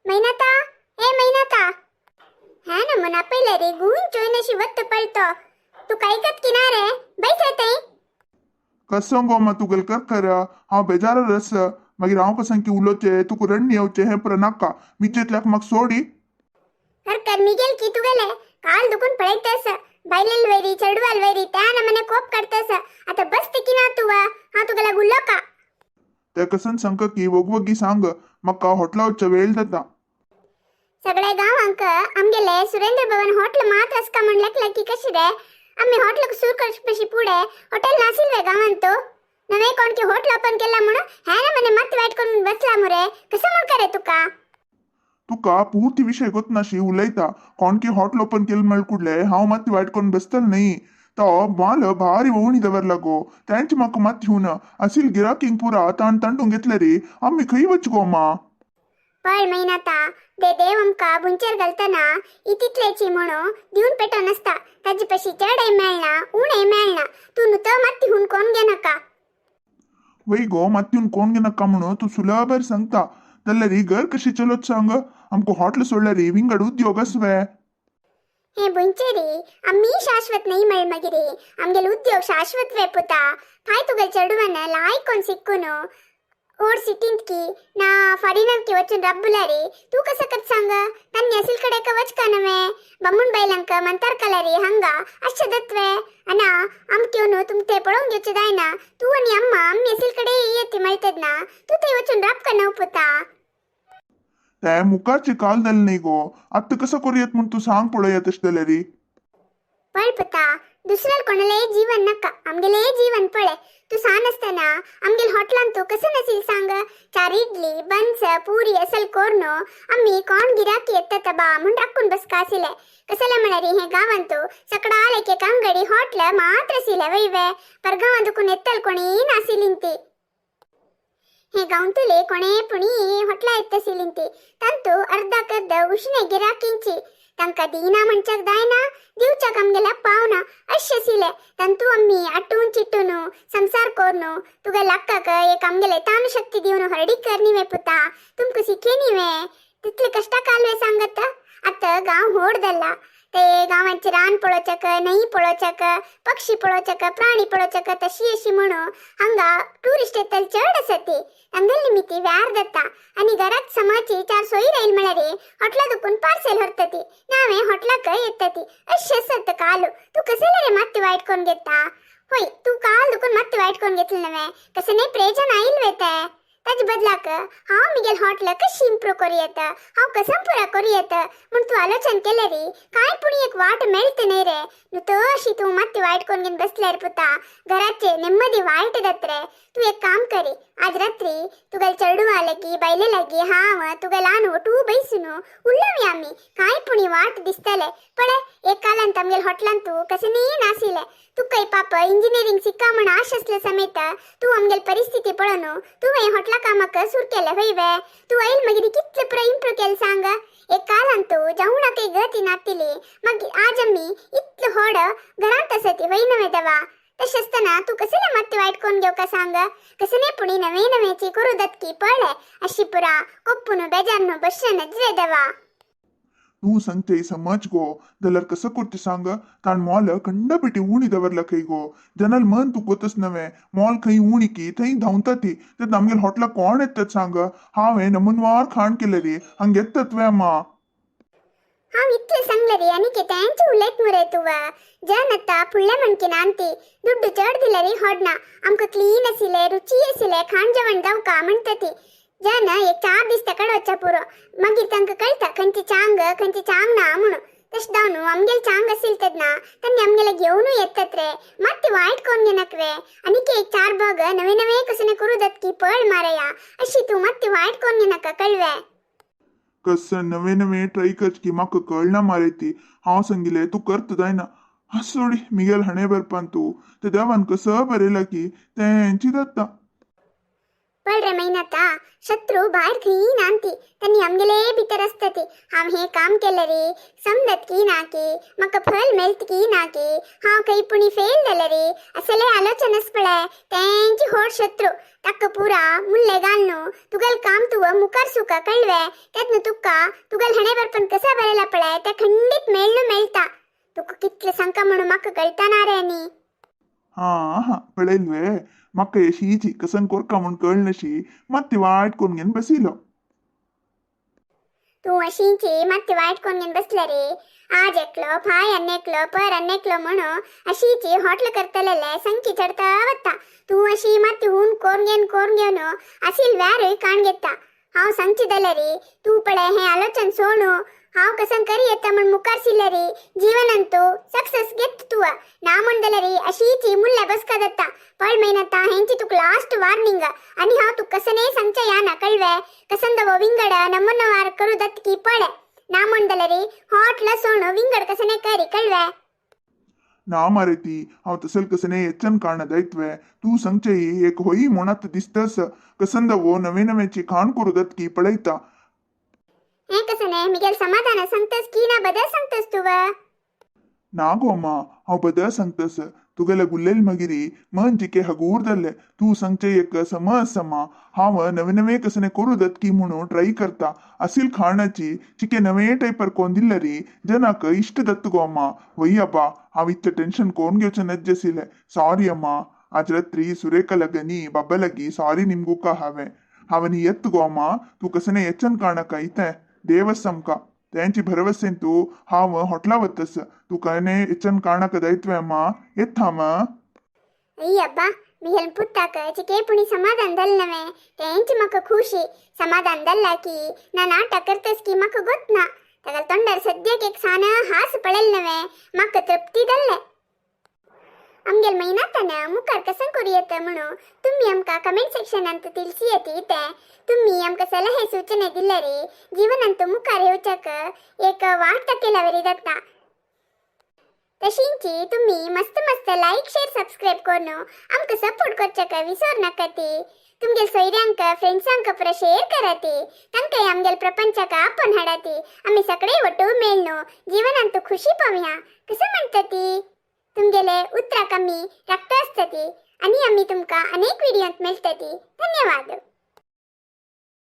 मैनाता, ए मैनाता. हा ना मन आपयला रे गुण चोयनशी वत्त पळतो. तू कायकत किनारे बैस रे तई. कसं गो मा तुगेल कर खरं हांव बेजार रस. मागीर हांव कसं की उलोवचें, तुका रण्ण येवचें हें पुरो नाका. मिजेंतल्याक म्हाका सोडी. कर कर मिगेल की तुगेले काल दुखून पळयतस. बायलेल वैरी, चेडवाल वैरी, त्या नमने कोप काडतस. आता बस की ना तुवा. हांव तुगेला गुल्लो का? ते कसन सांग की वगवगी सांग, म्हाका हॉटला वचच्या वेळ जाता. सगळे गांवांक आमगेले सुरेंद्र भवन हॉटेल मात्र असका म्हण लेकला की कशी रे? आम्ही हॉटेल सुरू करपशी पुढे हॉटेल नासिल्वे गावांत. तो नवे कोणकी हॉटेल ओपन केला म्हणून हॅ ना मने मत वाईट करून बसला मुरे. कसं म्हण करे तुका? तुका पूर्ती विशय गोतनाशी उलयता. कोणकी हॉटल ओपन केलं म्हळ कुडले हांव मात वायट करून बसतल न्ही. तो माल भारी वोवणी दवरला गो. तेंच म्हाका मात घेवन असील गिराकींग पुरा ताण तांडून घेतले रे. आमी खंय वच गो मा? पळ मैनाता, दे देव आमका बुंचेर घालतना इतितलेची म्हणून दिवन पेटो नसता. ताजे पशी चडय मेळना, उणेय मेळना. तू नुतो मात हुन कोण घे नका. वय गो, मात कोण घे नका म्हणून तू सुलभर सांगता जाल्यार ही घर कशी चलोत सांग? आमकां हॉटल सोडल्यार विंगड उद्योग आसवे? हे बुंचेरी आम्ही शाश्वत नाही मळ मगिरी आमगेल उद्योग शाश्वत वे पुता. फाय तुगेल चेडवान लायकोन सिक्कुनु ओड सिटींत की ना फॉरेनर की वचून रब्बुलारी तू कसं करत सांग? तान्नी असील कडे का वच का नवे बम्मुन बैलांक मंतार कलारी हंगा अश्श दत्वे अना आमक्योनु तुमते पळोवन घेवचे जायना. तू आणि अम्मा आम्ही असील कडे येती मळतद ना, तू ते वचून राब का नव पुता? ते मुखाचे काल जालें न्ही गो. आत्तां कसं करूं म्हूण तूं सांग पळोवया तशें जाल्यार. पळ पुता, दुसऱ्याला कोणालाही जीवन नका, आमगेले जीवन पळे. तू सान असताना आमगेल हॉटलान तू कसं नसील सांग? चार इडली, बन्स, पुरी असल कोरनो आम्ही कोण गिराकी येतात बा म्हूण राखून बसका आसिले. कसले म्हळ्यार हे गावांत तू सकडाल एक एक अंगडी हॉटल मात्र आसिले वयवे. परगावां दुखून येतल कोणी नासिलिंती. हे गांवतले कोणे पुणी हॉटला येत आसिलिंती. तांतू अर्धाक अर्ध उश्णे गिराकींची. तांकां दिना म्हणच्याक जायना, दिवच्याक आमगेल्या पावना अशें आशिल्लें. तांतू आमी आटून चिटून संसार कोरनु तुगे लाक्काक एक आमगेले तानु शक्ती दिवन हरडीक करनी वे पुता. तुमकां शिकेनी वे तितले कश्टा कालवे सांगत. आतां गांव होड जाल्ला. ते गांवांचे रान पळोवच्याक, न्हंय पळोवच्याक, पक्षी पळोवच्याक, प्राणी पळोवच्याक तशी अशी म्हणून हांगा टुरिस्ट येतले चड आसा. ती तांगेले निमित्ती व्यार जाता. आनी घरात समाची चार सोयी राहील म्हळ्यार हॉटला दुकून पार्सेल व्हरतती, नावे हॉटलाक येतती. अशें आसत कालू. तूं कसले रे मात्ती वायट करून घेता? होय, तूं काल दुकून मात्ती वायट करून घेतलं नवे. कसं नाही प्रेजन आईल वे ते. ताजे बदलाक हांव मिगेल हॉटल कशी इम्प्रूव करूं येता, हांव कसं पुरा करूं येता म्हूण तूं आलोचन केलें रे काय पुणी एक वाट मेळत न्ही रे. न्हू तशी तूं मात्ती वायट करून घेवन बसल्यार पुता घराचे नेम्मदी वायट जात रे. तूं एक काम करी, आज रात्री तुगेल चेडवा लागी, बायले लागी, हांव तुगे ल्हान तूं बैसून उलोवया आमी. काय पुणी वाट दिसतले. पळय, एक कालांत आमगेल हॉटलांत तूं कशें न्ही नाशिल्लें. तुकाय पाप इंजिनियरींग शिक्का म्हण आश आसले समेत तूं आमगेल परिस्थिती पळोवन तुवें हॉटला कामाक सुरू केलें हय वे? तूं आयल मागीर कितलें पुरो इम्प्रूव केलें सांग. एक कालांत तूं जेवणाकय गती नातिली. मागीर आज आमी इतले होड घरांत आसती हय नवे देवा? तशें आसतना तूं कसले मात्ती वायट करून घेवका सांग? कसं नाही पुणी नवे नवेची करू दत्की पळय. अशी पुरा कोप्पून बेजारनु बसचे नजरे देवा. तूं सांगते समज गो, जाल्यार कसं करता सांग? ताण मोल कंडापिटी उणी दवरला खंय गो. जनल मन तूं कोतच नवें मोल खंय उणी की थंय धांवता ती. तेन्ना आमगेल हॉटला कोण येतात सांग? हांवें नमुनवार खाण केलें रे. हांग येतात वे मा? हांव इतलें सांगलें रे आनी कितेंच उलयत मुरे तूं. जन आतां फुडल्या म्हणकी नांती. दुड्डू चड दिल्यार होडना. आमकां क्लीन आशिल्लें, रुची आशिल्लें खाण जेवण जावका म्हणटा ती. जन एक चार दीस तेका वच्चा पुरो, मागीर तांकां कळटा खंयची चांग खंयची चांग ना म्हणून. तशें जावन आमगेले चांग आशिल्ले तेन्ना तांणी आमगेले घेवनूय येतात रे. मात ती वायट कोण घेनाक रे. आनीक एक चार बग नवे नवे कसं करू दत्की पळ मारया. अशी तूं मात ती वायट कोण घेनाका कळवे. कसं नवे नवे ट्राय करची म्हाका कळना मारे ती. हांव सांगिल्लें तूं करता जायना. हा सोडी, मिगेल हाणें बरपान तूं ते देवान कसं बरयलां की तेंची जाता. पळ रे मैनाता, शत्रू भायर खंय नांती. तांणी आमगेले भितर भितर आसता ती. हांव हें काम केलें रे समजत की ना की, म्हाका फल मेळत की ना की, हांव खंय पुणी फेल जालें रे, असले आलोचनस पळय तेंची होड शत्रू. ताका पुरा मुल्ले घालून तुगेल काम तुव मुखार सुका कळवे. तेन्ना तुका तुगेल हणे बरपण कसा बरेला पळय ते खंडीत मेळ्ळू मेळटा. तुका कितले सांका म्हणून म्हाका कळटा ना रे नी. हां हां, पळयल्वे, म्हाका येशीची कसन कोरका म्हूण कळनशी मात्ती वायट कोन्न घेवन बसिलो. तूं अशींची मात्ती वायट कोण घेवन बसले रे. आज एकलो फाय अन्नेकलो पर अन्नेकलो म्हणून अशीची हॉटल करतलेले संकी चडता वता. तूं अशी मात्ती हून कोरून घेवन कोरून घेवन असील व्यारूय काण घेता. हांव सांगची जाल्यार रे, तूं पळय हें आलोचन सोणू हांव कसन करी येता म्हण मुखार सिल्ले रे, जीवनान तूं सक्सेस घेत तूं. ना म्हण जाल्यार रे अशीची मुल्ल्या बसका जाता. पळ मेहनता हेंची तुका लास्ट वार्निंग. आनी हांव तुका कसने सांगच्या या ना कळवे. कसन दवो विंगड नमुनवार करू दत्त की पळे. ना म्हण जाल्यार रे हॉटल सोणू विंगड कसने करी कळवे. ना मारे ती, हांव तसल कसने येच्चन काण दायत्वे. तूं सांगचेई एक होई म्हणत दिसतस. कसन दवो नवे नवेची खाण करू दत की पळयता. हें कसने मिगेल समाधान सांगतस की ना बदल सांगतस तुव? ना गो अम्मा, हांव बदल सांगतस. तुगेले गुल्लेल मगिरी मन जिके हगूर जाल्ले. तूं सांगचे एक समज समा. हांव नवे नवे कसने करू दत की म्हणून ट्राय करता. असील खाणाची चिके नवे टायपर कोण दिल्ले री जनाक इश्ट दत्त गो अम्मा. वय अब्बा, हांव इतलें टेन्शन कोण घेवचें नज्ज आशिल्लें. सॉरी अम्मा. आज रात्री सुरेखा लगनी बाबा लगी सॉरी निमगुका. हांवें हांवें येत गो अम्मा. तूं कसने येच्चन काणका इतें देवस आमकां तेंची भरवसेन तूं हांव हॉटला वतस. तूं कने येच्चन काणका दायत्वे अम्मा, येत हांव. अय्यब्बा, मिगेल पुत्ताक चिके पुणी समाधान जालें नवें तेंची म्हाका खुशी. समाधान जाल्ला की ना नाटक करतस की म्हाका गोत ना. तागेल्या तोंडार सद्याक एक सान हास पळयलें नवें, म्हाका तृप्ती जाल्लें. आमगेल मैनातान मुखार कसन करू येता म्हणून तुम्ही आमकां कमेंट सेक्शनांत तिळसी येते. ते तुम्ही आमकां सलहे सूचने दिल्यार जीवनांत मुखार येवच्याक एक वाट दाखयल्या वरी जाता. तशींची तुम्ही मस्त मस्त लाईक शेअर सबस्क्राईब करून आमकां सपोर्ट करच्याक विसर नाका. ती तुमगेल सोयऱ्यांक फ्रेंड्सांक पुरा शेअर कराती. तांकांय आमगेल प्रपंचाक आपोवन हाडाती. आमी सगळे ಒಟ್ಟು ಮೇಳ್ನು ಜೀವನಾಂत ಖುಷಿ पावया. कसं म्हणता ती तुमगेले उतराक आमी राखता आसतती आनी आमी तुमकां अनेक व्हिडियोंत मेळटती. धन्यवाद.